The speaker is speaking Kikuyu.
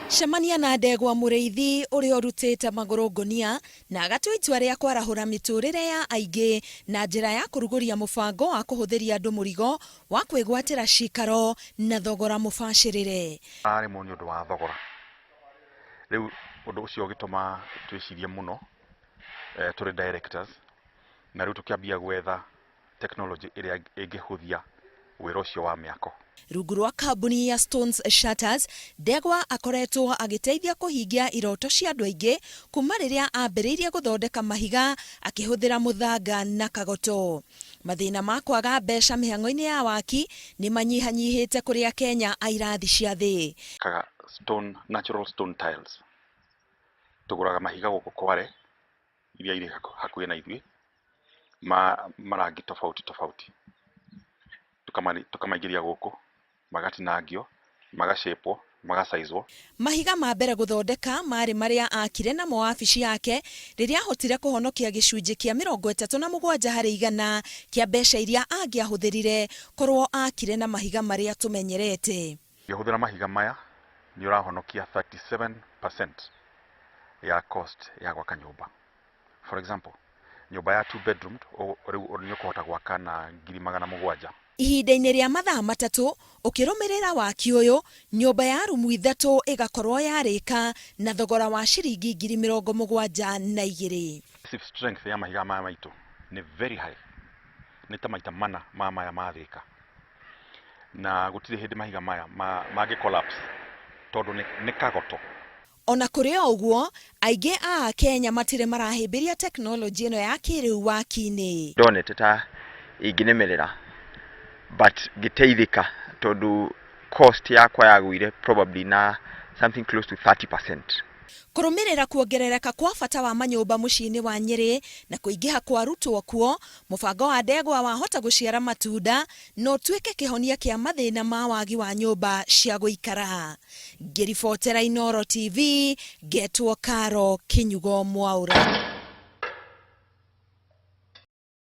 Cemania na ndegwa mũrĩithi ũrĩa ũrutĩte magũrũ ngũnia na agatua itua rĩa kwarahũra mĩtũrĩre ya aingĩ na njĩra ya kũrugũria mũbango wa kũhũthĩria andũ mũrigo wa kwĩgwatĩra cikaro na thogora mũbacĩrĩre. Ararĩmwo nĩ ũndũ wa thogora. Rĩu ũndũ ũcio ũgĩtũma twĩcirie mũno tũrĩ directors na rĩu tũkĩambia gwetha tekinoronjĩ ĩrĩa ĩngĩhũthia wĩra ũcio wa mĩako. Rungu rwa kambuni ya Stones Shutters, Ndegwa akoretwo agĩteithia kũhingia iroto cia andũ aingĩ kuma rĩrĩa ambĩrĩirie gũthondeka mahiga akĩhũthĩra mũthanga na kagoto. Mathĩna ma kwaga mbeca mĩhang'o-inĩ ya waki nĩ manyihanyihĩte kũrĩ Akenya a irathi cia thĩ. Kaga stone, natural stone tiles. Tũgũraga mahiga gũkũ Kware iria irĩ hakuhĩ na ithuĩ ma marangi tofauti tofauti, tũkamaingĩria gũkũ magatinangio, magacĩpwo, magacaizwo. Mahiga ma mbere gũthondeka marĩ marĩa akire namo wabici yake rĩrĩa ahotire kũhonokia gĩcunjĩ kĩa 37% kĩa mbeca iria angĩahũthĩrire korwo akire na mahiga marĩa tũmenyerete. Ũkĩhũthĩra mahiga maya nĩ ũrahonokia 37% ya cost ya gwaka nyũmba. For example, nyũmba ya two bedroom rĩu nĩ ũkũhota gwaka na 700,000. Ihinda-inĩ rĩa mathaa 3 ũkĩrũmĩrĩra waki ũyũ, nyũmba ya rumu 3 ĩgakorwo yarĩka na thogora wa ciringi 72,000. Strength ya mahiga maya maitũ nĩ very high, nĩ ta maita mana ma maya ma Thika, na gũtirĩ hĩndĩ mahiga maya mangĩ collapse tondũ nĩ kagoto. Ona kũrĩ o ũguo, aingĩ a Akenya matirĩ marahĩmbĩria tekinoronjĩ ĩno ya kĩrĩu waki-inĩ. Ndonete ta ĩngĩnemerera but ngĩteithĩka tondũ cost yakwa yagũire probably na something close to 30%. Kũrũmĩrĩra kuongerereka kwa bata wa manyũmba mũciĩ-inĩ wa Nyĩrĩ na kũingĩha kwa arutwo kuo, mũbango wa Ndegwa wahota gũciara matunda na ũtuĩke kĩhonia kĩa mathĩna ma wagi wa nyũmba cia gũikara. Ngĩribotera Inooro TV, ngetwo Karo Kinyugo Mwaura.